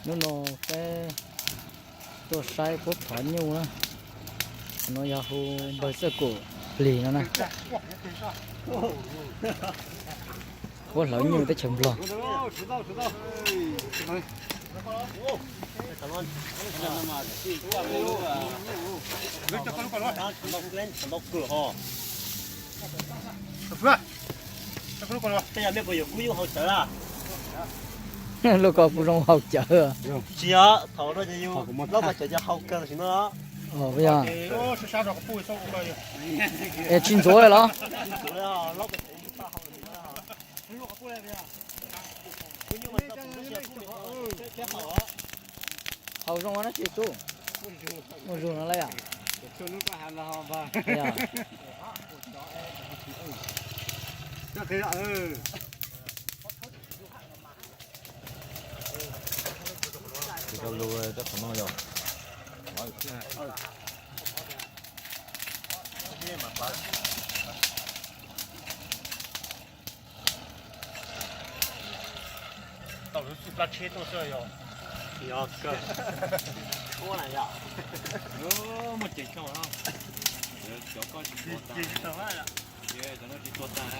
Hnub no peb tuaj saib puab phov nyuj na. No yog hu npawg Txawj Kum plig no na. Puab hlawv nyuj teb chaws Nplog. Lub ko kuj zoo haus cawv. Tsis yog, thaum no ces yus laub ko cawv ces haus kawg sim no. Es tsis ntxuav los? Haus zoo dab tsi tub? Muaj zug no lawm yom? Tsis tau lug rau qhov no yog. Tau lub xub plab tsheb tuaj xwb yog. Yog kawg. Muaj ceem kawg no. Cov koj tsis tuag tag. Cov no tsis tuag tag.